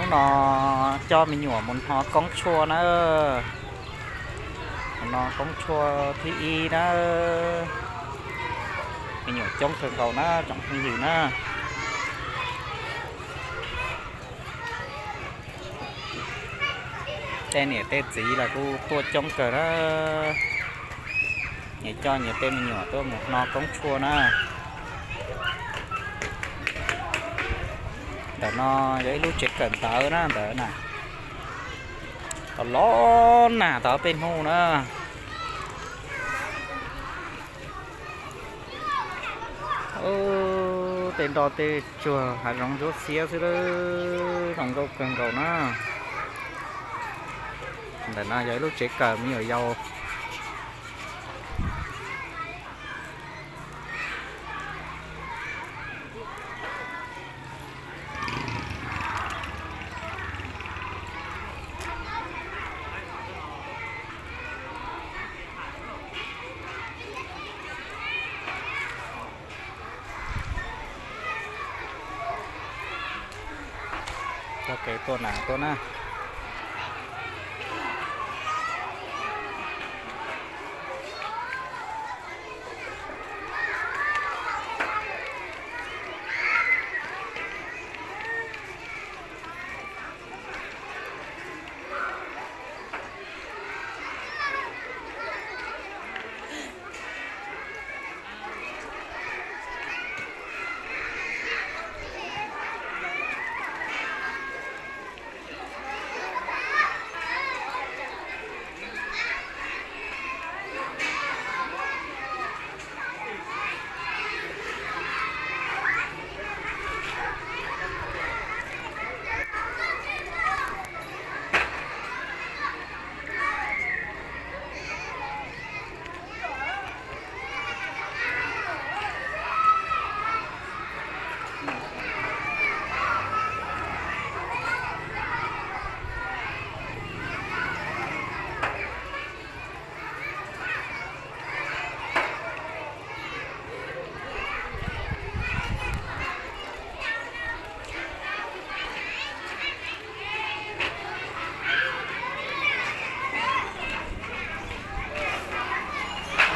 Hnub no coj me nyuam mus hno koob tshuaj na. No koob tshuaj thib ib na. Me nyuam coob kawg nkaus na tsoom phooj ywg na. Tej niam tej txiv los kuj tuaj coob kawg na. Nyias coj nyias tej me nyuam tuaj mus hno koob tshuaj na. Ntawm no yog ib lub tsev kawm ntawv na ntawd na. Los los nag tau peb hnub na. Tej nroj tej tsuag hav zoov ntsuab xiab xwb, zoo nkauj kawg nkaus na. Ntawm no yog ib lub tsev kawm me nyuam yaus. Coj kev tuaj na tuaj na.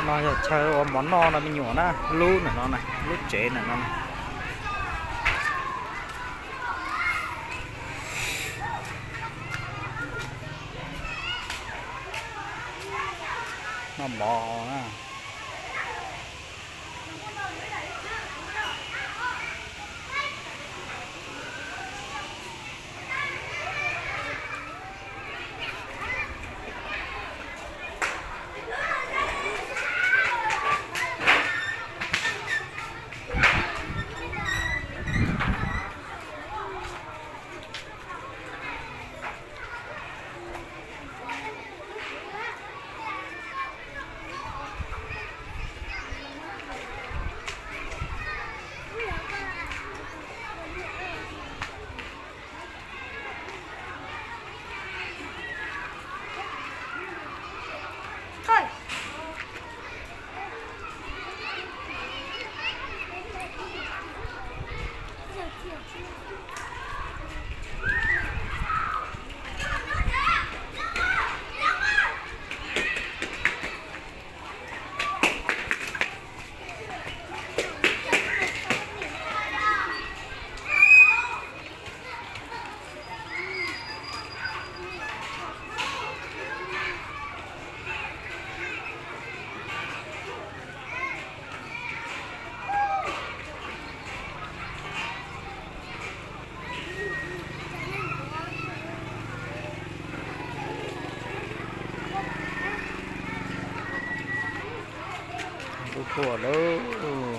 No yog chaw ua mov noj no me nyuam na, lub ntawm no na, lub tsev ntawm no na. Noj mov na. Lub tuaj lauj.